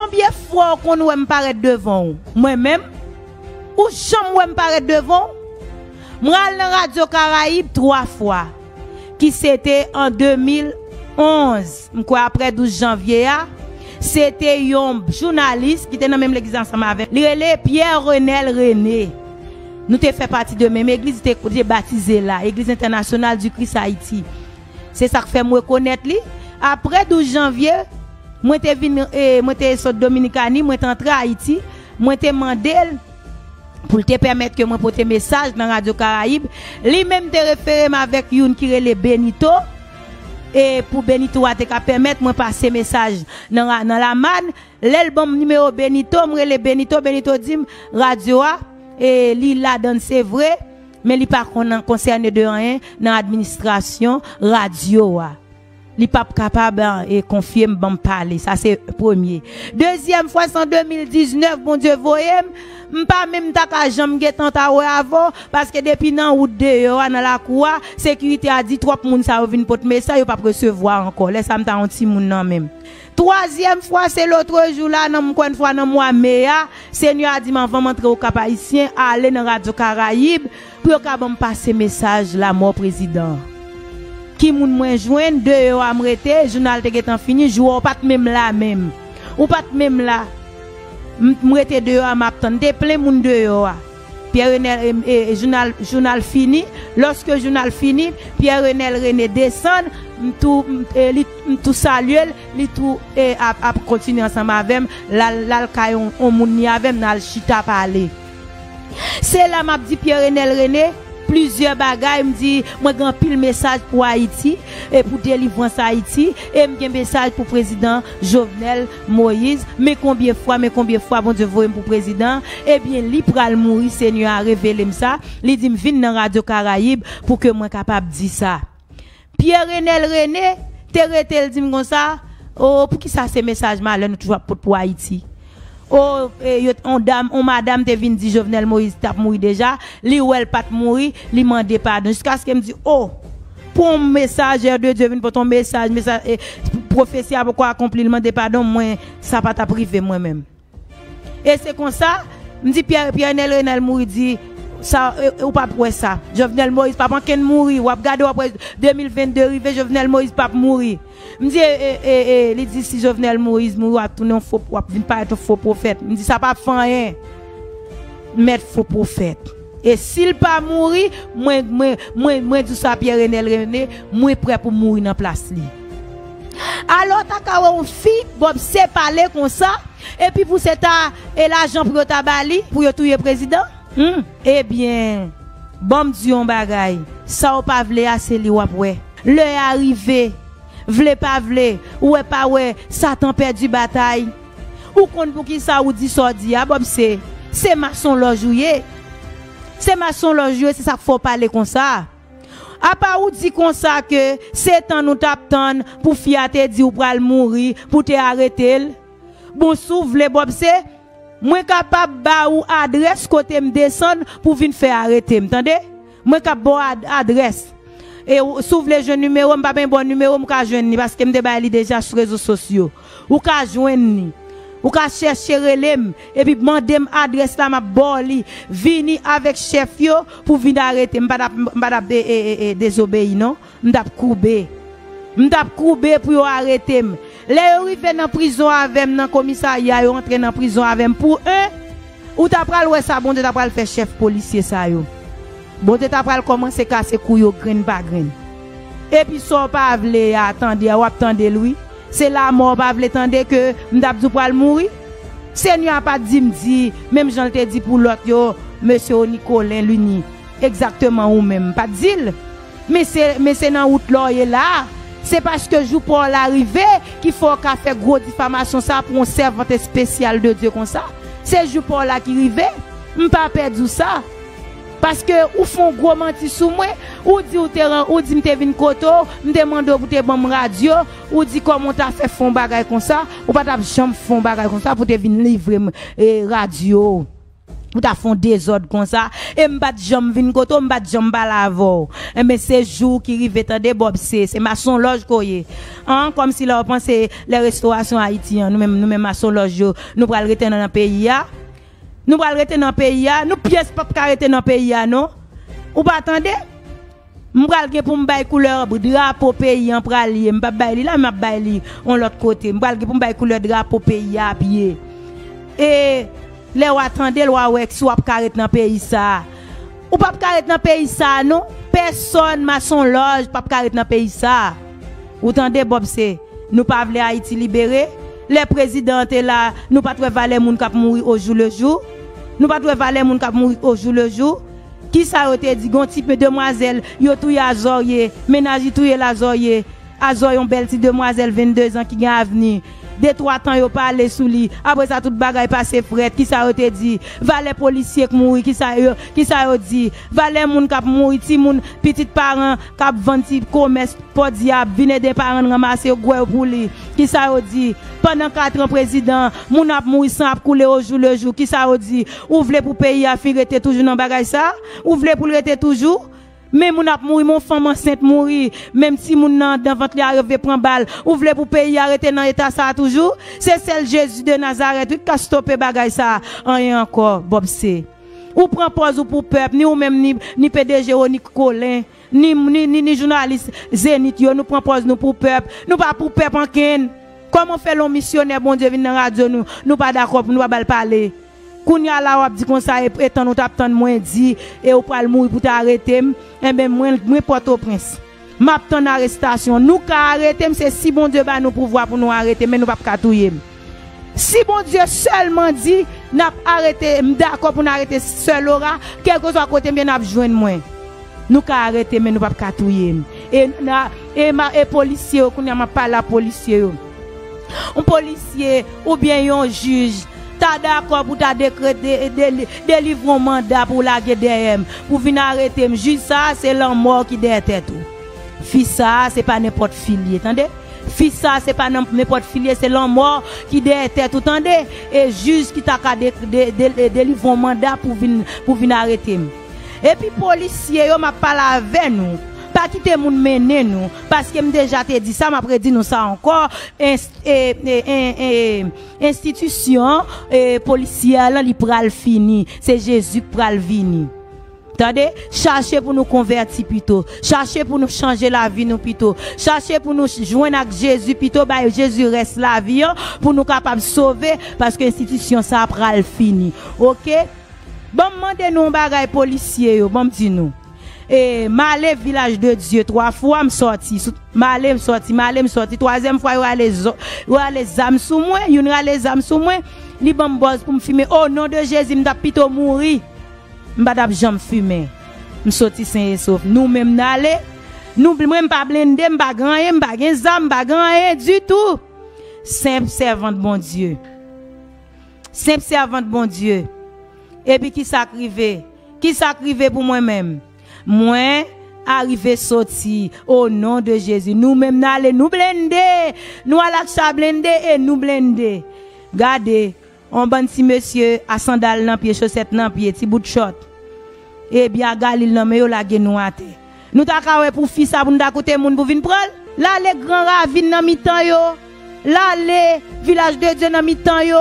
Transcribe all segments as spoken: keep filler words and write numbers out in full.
Konbyen fwa w konn wè m parèt devan w? Mwen menm? Ou janm wè m parèt devan w? Mwen al nan Radyo Karayib twa fwa, ki se te an de mil onz. M kwè apre douz janvye a, se te yon jounalis ki te nan menm legliz ansanm avè m. Li rele Pierre Renel René. Nou te fè pati de menm egliz, li te, te batize la, Eglise Internationale du Christ Haïti. Se sa k fè m rekonèt li. Apre douz janvye, mwen te vin, e, mwen te sot Dominikani, mwen te antre Ayiti, mwen te mande l pou l te pèmèt ke mwen pote mesaj nan Radyo Karayib. Li menm te refere m avèk youn ki rele Benito, e pou Benito a te ka pèmèt mwen pase mesaj nan, ra- nan Lamàn. Lè l ban m nimewo Benito, m rele Benito, Benito di m radyo a, e li ladan l se vre, men li pa konn konsène de anyen nan administrasyon radyo a. Li p ap kapab, e, konfye m, ban m pale. Sa se premye. Dezyèm fwa, se an de mil diznèf, Bondye voye m. M pa menm ta ka janm gentan ta wè avè w, paske depi nan wout deyò a, nan lakou a, sekirite a di twòp moun sa yo vin pot mesaj, yo p ap resevwa ankò. Lè sa a, m ta yon timoun nan menm. Twazyèm fwa, se lotrejou la, nan, m kwè yon fwa nan mwa me a, Senyè a di m, anvan m antre Okap Ayisyen, ale nan Radyo Karayib, pou yo ka ban m pase mesaj lanmò prezidan an. Ki moun mwen jwenn? Deyò a m rete, jounal te gentan fini, jou a w pa t menm la menm. Ou pa t menm la. M, m rete deyò a, m ap tann. Te plen moun deyò a. Pierre Renel, e, e, e, jounal, jounal fini. Lòske jounal fini, Pierre Renel René desann, m tou, m, e, li, m tou salye l, li tou, e, ap, ap kontinye ansanm avè m, l al, l al kay on, on moun li avè m, n al chita pale. Se la m ap di Pierre Renel René plizyè bagay, m di, mwen gen anpil mesaj pou Ayiti e pou delivrans Ayiti, e m gen mesaj pou prezidan Jovenel Moïse. Men konbyen fwa, men konbyen fwa Bondye voye m pou prezidan, ebyen, li pral mouri, Senyè a revele m sa. Li di m vin nan Radyo Karayib pou ke mwen kapab di sa. Pierre Renel René te rete, l di m konsa, o, poukisa se mesaj malè nou toujou ap pot pou Ayiti? O, e, yo, on dam, on madam te vin di Jovenel Moïse t ap mouri deja, li wè l pa t mouri, li mande padon. Jiskaske m di, o, pou on mesajè de Dye vin pote on mesaj, mesaj, e, pwofesi a poko akonpli, li mande padon, mwen, sa pa t ap rive mwen menm. E se konsa, m di Pierre, Pierre Renel René mouri, di, sa, e, e, ou p ap wè sa. Jovenel Moïse p ap ankenn mouri, w ap gade, w ap wè de mil vennde rive, Jovenel Moïse p ap mouri. M di, e, e, e, e, li di, si Jovenel Moïse mouri, w ap tounen yon fo, w ap vin parèt yon fo pwofèt. M di, sa p ap fè anyen. Mèt fo pwofèt. E si l pa mouri, mwen, mwen, mwen, mwen di sa Pierre Renel René, mwen prè pou mouri nan plas li. Alò, w ta ka wè yon fi, Bob, se pale konsa, epi pou se ta, e lajan pou yo ta ba li, pou yo touye prezidan? Hmm. Ebyen, ban m di yon bagay, sa w pa vle a, se li w ap wè. Lè a rive, vle pa vle, ou wè pa wè, Satan pèdi batay. Ou konn poukisa ou di sa w di a, Bob, se, se masonlòj ou ye. Se masonlòj ou ye, se sa k fè w pale konsa. Apa ou di konsa ke se tann ou t ap tann pou fi a te di ou pral mouri, pou te arete l? Bon, si w vle, Bob, se, mwen kapab ba ou adrès kote m desann pou vin fè arete m, tande? Mwen kab ba w ad-, adrès. E w-, si w vle jwenn nimewo m, m pa gen bon nimewo, m ka jwenn li, paske m te bay li deja sou rezo sosyo. Ou ka jwenn li. Ou ka chèche rele m, epi mande m adrès la, m ap ba w li. Vini avèk chèf yo pou vin arete m. M pa t ap, m pa t ap de-, e, e, e, dezobeyi, non. M t ap koube. M t ap koube pou yo arete m. Lè yo rive nan prizon avè m, nan komisarya, yo antre nan prizon avè m pou en, ou ta pral wè sa Bondye ta pral fè chèf polisye sa yo. Bondye ta pral kòmanse kase kou yo grenn pa grenn. Epi sa w pa vle a, tande a, w ap tande l wi. Se lanmò w pa vle tande ke m t ap di w pral mouri. Senyè a pa t di m di, menm jan l te di pou lòt yo, mesye Nicolin, Luni, egzakteman ou menm, m pa t di l. Men se, men se nan wout la w ye la a. Se paske jou pa w la rive ki fè w ka fè gwo difamasyon sa a pou yon sèvant espesyal de Dye konsa. Se jou pa w la ki rive. M pa pè di w sa. Paske ou fè yon gwo manti sou mwen. Ou di w te ran-, ou di m te vin kote w, m te mande w pou te ban m radyo. Ou di kòman w ta fè fè yon bagay konsa. Ou pa t ap janm fè yon bagay konsa pou te vin livre m, e, radyo w. Ou ta fè yon dezòd konsa, e m pa t janm vin kote w, m pa t janm pale avè w. Enben, se jou ki rive, tande, Bòb, se, se masonlòj ke w ye. An, kòmsi lè w panse lè restorasyon Ayiti an, nou menm, nou menm masonlòj yo, nou pral rete nan, nan peyi a. Nou pral rete nan peyi a, nou pyès p ap ka rete nan peyi a, non. Ou pa tande? M pral gen pou m bay koulè drapo peyi an pral ye. M p ap bay li la, m ap bay li yon lòt kote. M pral gen pou m bay koulè drapo peyi a ap ye. E lè w a tande l, w a wè si w ap ka ret nan peyi sa a. Ou p ap ka ret nan peyi sa a, non. Pèsòn, masonlòj, p ap ka ret nan peyi sa a. Ou tande, Bòb, se nou pa vle Ayiti libere. Lè prezidan an te la, nou pa t wè valè moun k ap mouri ojou lejou. Nou pa t wè valè moun k ap mouri ojou lejou. Kisa yo te di? Gon ti demwazèl, yo touye Azòrye, mennaj li touye l Azòrye. Azòrye, yon bèl ti demwazèl vennde zan ki gen avni. De twa tan yo pale sou li. Apre sa, tout bagay pase frèt. Kisa yo te di? Valè polisye k mouri, kisa yo, kisa yo di? Valè moun k ap mouri, timoun, pitit paran k ap vann ti komès Podyab, vin ede paran n ranmase yo, gwè yo pou li. Kisa yo di? Pandan kat an prezidan, moun ap mouri, san ap koule ojou lejou. Kisa yo di? Ou vle pou peyi a fin rete toujou nan bagay sa? Ou vle pou l rete toujou? Men moun ap mouri, men yon fanm ansent mouri, menm timoun nan anndan vant li a rive pran bal. Ou vle pou peyi a rete nan eta sa a toujou? Se sèl Jezi de Nazarèt, wi, k ka stope bagay sa a. Anyen ankò, Bòb, se. Ou pran pòz ou pou pèp, ni ou menm, ni, ni P D G Rony Colin, ni, ni, ni, ni jounalis Zenith yo, nou pran pòz nou pou pèp. Nou pa pou pèp ankenn. Kòman fè lè yon misyonè Bondye vin nan radyo nou, nou pa dakò pou nou pa ba l pale? Kounye a la w ap di konsa, e, e tann ou t ap tann mwen di, e ou pral mouri pou w ta arete m, enben mwen, mwen Pòtoprens. M ap tann arestasyon. Nou ka arete m, se si Bondye ba nou pouvwa pou nou arete m, men nou p ap ka touye m. Si Bondye sèlman di n ap arete, m dakò pou n arete Sè Laura, kèlkeswa kote m ye, n ap jwenn mwen. Nou ka arete m, men nou p ap ka touye m. E, na, e, ma, e polisye yo, kounye a m ap pale a polisye yo. Yon polisye oubyen yon jij ta dakò pou ta dekrete, de, delivre yon manda pou lage dèyè m, pou vin arete m. Jij sa a, se lanmò ki dèyè tèt ou. Fi sa a, se pa nenpòt fi l ye, tande? Fi sa a, se pa nan, nenpòt fi l ye, se lanmò ki dèyè tèt ou, tande? E jij ki ta ka de, de, de, delivre yon manda pou vin, pou vin arete m. Epi polisye yo, m ap pale avè nou. Pa kite moun mennen nou, paske m deja te di sa, m ap redi nou sa ankò. Ins-, e, e, e, e, enstitisyon, e, polisyè lan, li pral fini. Se Jezi k pral vini. Tande? Chache pou nou konvèti pito. Chache pou nou chanje lavi nou pito. Chache pou nou jwenn ak Jezi pito, bay Jezi rès lavi an, pou nou kapab sove, paske enstitisyon sa a pral fini. Oke? Ban m mande nou yon bagay, polisye yo, ban m di nou. E, m ale Vilaj de Dye twa fwa, m sòti. Sou, m ale, m sòti, m ale, m sòti. Twazyèm fwa, yo ale, zo, yo ale zam sou mwen, youn rale zam sou mwen, li ban m bòz pou m fimen. O non de Jezi, m t ap pito mouri. M pa t ap janm fimen. M soti sen e sof. Nou menm n ale. Nou, mwen, m pa blende, m pa gen anyen, m pa gen zam, m pa gen anyen ditou. Senp sèvant Bondye. Senp sèvant Bondye. Epi kisa k rive? Kisa k rive pou mwen menm? Mwen arive soti o non de Jezi. Nou menm n ale, nou blende. Nou al ak cha blende e nou blende. Gade, yon bann ti mesye a sandal nan pye, chosèt nan pye, ti bout chòt. E byen a galil nan men yo lage nou atè. Nou ta ka wè pou fi sa pou nou ta koute moun pou vin pran l. L ale Gran Ravin nan mitan yo. L ale Vilaj de Dye nan mitan yo.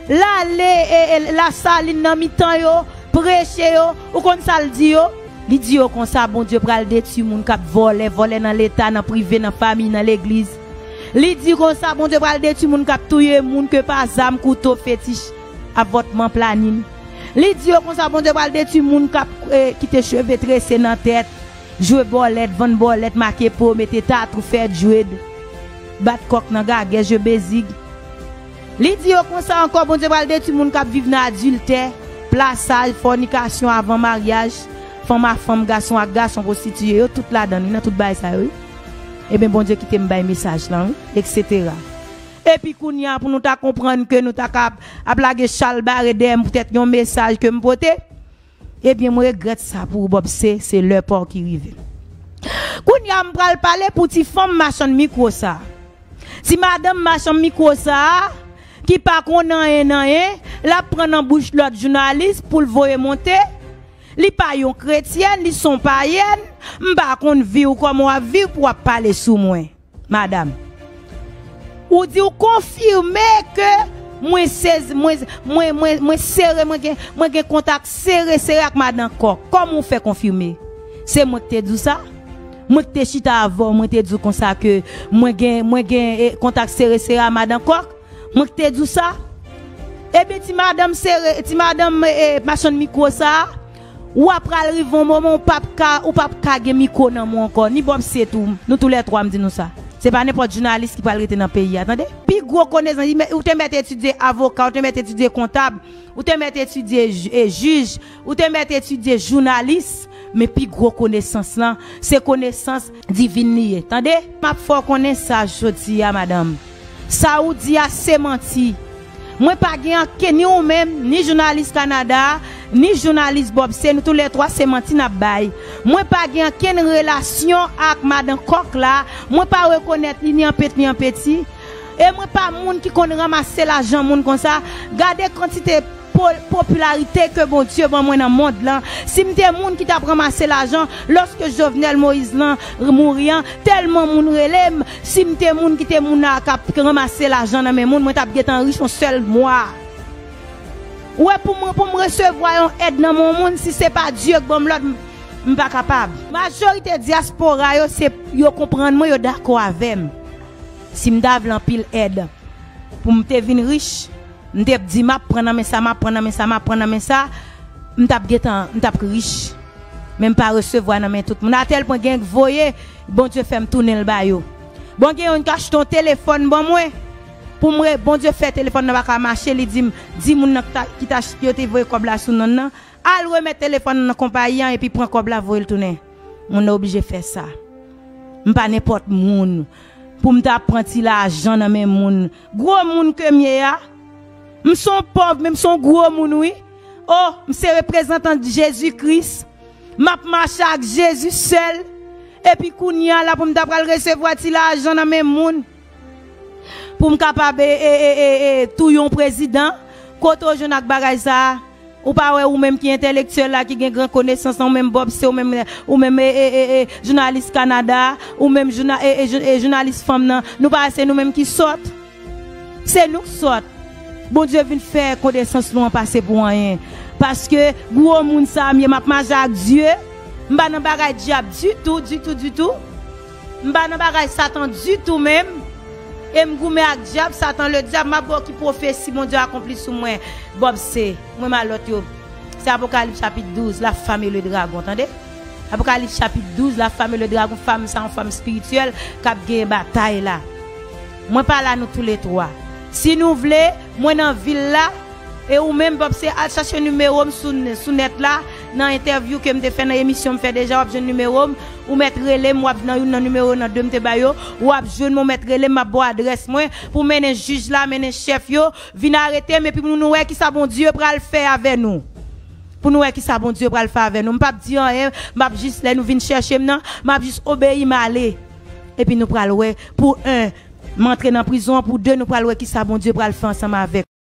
L ale e, e, Lasalin nan mitan yo. Preche yo. Ou konn sa l di yo? Li di yo konsa, Bondye pral detwi moun k ap vòlè, vòlè nan leta, nan prive, nan fanmi, nan legliz. Li di konsa, Bondye pral detwi moun k ap touye moun ke pa zam, kouto, fetich, avòtman, planin. Li di yo konsa, Bondye pral detwi moun k ap, eh, kite cheve trese nan tèt, jwe bòlèt, vann bòlèt, make po, mete tatou, fè dread, bat kòk nan gagè, jwe bezig. Li di yo konsa ankò, Bondye pral detwi moun k ap viv nan adiltè, plasaj, fònikasyon avan maryaj, fanm a fanm, gason ak gason, pwostitiye, yo tout ladan, wi, nan tout bagay sa yo, wi. Ebyen, Bondye kite m bay mesaj lan, wi, etsetera. Epi kounye a, pou nou ta konprann ke nou ta ka ap, ap lage chalbare dèyè m poutèt yon mesaj ke m pote, ebyen, m regrèt sa pou ou, Bòb, se, se lè pa w ki rive. Kounye a, m pral pale pou ti fanm machann mikwo sa a. Ti madanm machann mikwo sa a, ki pa konn anyen, anyen, L ap pran nan bouch lòt jounalis pou l voye monte. Li pa yon kretyèn, li s on payèn. M pa konn vi w kòman w ap viv pou w ap pale sou mwen, madanm. Ou di w konfime ke mwen sezi, mwen, mwen, mwen, mwen sere, mwen gen, mwen gen kontak sere, sere ak madan Kòk. Kòman w fè konfime? Se mwen ki te di w sa? Mwen ki te chita avè w, mwen te di w konsa ke mwen gen, mwen gen, eh, kontak sere, sere a madan Kòk? Mwen ki te di w sa? Ebyen, ti madanm sere, ti madanm, eh, eh, machann mikwo sa a, w ap pral rive yon moman ou p ap ka, ou p ap ka gen mikwo nan men w ankò, ni Bòb Se tou. Nou toulètwa, m di nou sa. Se pa nenpòt jounalis ki pral rete nan peyi a, tande. Pi gwo konesans, ou te mèt etidye avoka, ou te mèt etidye kontab, ou te mèt etidye j-, eh, jij, ou te mèt etidye jounalis, men pi gwo konesans lan, se konesans divin li ye, tande. M ap fè w konnen sa jodi a, madanm. Sa ou di a se manti. Mwen pa gen ankenn, ni ou menm, ni jounalis Kanada a, ni jounalis Bòb Se, nou toulètwa se manti n ap bay. Mwen pa gen ankenn relasyon ak madan Kòk la, mwen pa rekonèt li ni an pet ni an peti. E mwen pa moun ki konn ranmase lajan moun konsa. Gade kantite po-, popilarite ke Bondye ban mwen nan mond lan. Si m te moun ki t ap ranmase lajan, lòske Jovenel Moïse lan mouri an, tèlman moun rele m, si m te moun ki te moun a k ap ranmase lajan nan men moun, mwen t ap gentan rich yon sèl mwa. Ou wè, pou mwen, pou m resevwa yon èd nan men yon moun, si se pa Dye k ban m lòd, m, m pa kapab. Majorite dyaspora yo, se, yo konprann mwen, yo dakò avè m. Si m ta vle anpil èd pou m te vin rich, m te di, "M ap pran nan men sa, m ap pran nan men sa, m ap pran nan men sa," m t ap gentan, m t ap rich. Men m pa resevwa nan men tout moun. Atèl pwen gen k voye, Bondye fè m tounen l ba yo. Bon, gen youn k achte yon telefòn ban mwen. Pou mwen, Bondye fè telefòn nan pa ka mache, li di m, "Di moun nan ki ta, ki ta, yo te voye kòb la sou non nan, al remèt telefòn nan nan konpayi an epi pran kòb la, voye l tounen." Moun nan oblije fè sa. M pa nenpòt moun pou m ta pran ti lajan nan men moun. Gwo moun ke m ye a, m s on pòv, men m s on gwo moun, wi. O, m se reprezantan Jezi Kris. M ap mache ak Jezi sèl. Epi kounye a la, pou m ta pral resevwa ti lajan nan men moun, pou m kapab, e, e, e, e, e, touye yon prezidan, kote w jwenn ak bagay sa a? Ou pa wè ou menm ki entèlektyèl la, ki gen gran konesans lan, ou menm Bòb Se, ou menm, ou menm, e, e, e, e, jounalis Kanada, ou menm jouna-, e, e, jou-, e, jounalis fanm nan, nou pa wè se nou menm ki sòt? Se nou k sòt. Bondye vin fè konesans nou an pase pou anyen. Paske gwo moun sa a m ye, m ap mache ak Dye. M pa nan bagay dyab ditou, ditou, ditou. M pa nan bagay Satan ditou menm. E m goumen ak dyab, Satan ledyab, m ap ba w ki pwofesi Bondye akonpli sou mwen. Bòb Se, mwen malòt yo. Se Apokalips chapit douz, la femme et le dragon, tande? Apokalips chapit douz, la femme et le dragon, fanm sa yon fanm espirityèl k ap genyen batay la. Mwen pa la, nou toulètwa. Si nou vle, mwen nan vil la, e ou menm, Bòb Se, al chache nimewo m sou, sou nèt la, nan entèvyou ke m te fè, nan emisyon m fè deja, w ap jwenn nimewo m, ou mèt rele m, w ap nan youn nan nimewo nan de m te ba yo, w ap jwenn mwen, w mèt rele m, m ap ba w adrès mwen, pou mennen jij la, mennen chèf yo, vin arete m, epi pou nou wè kisa Bondye pral fè avè nou. Pou nou wè kisa Bondye pral fè avè nou. M p ap di anyen, m ap jis, lè nou vin chèche m nan, m ap jis obeyi m ale. Epi nou pral wè, pou en, m antre nan prizon an, pou de, nou pral wè kisa Bondye pral fè ansanm avèk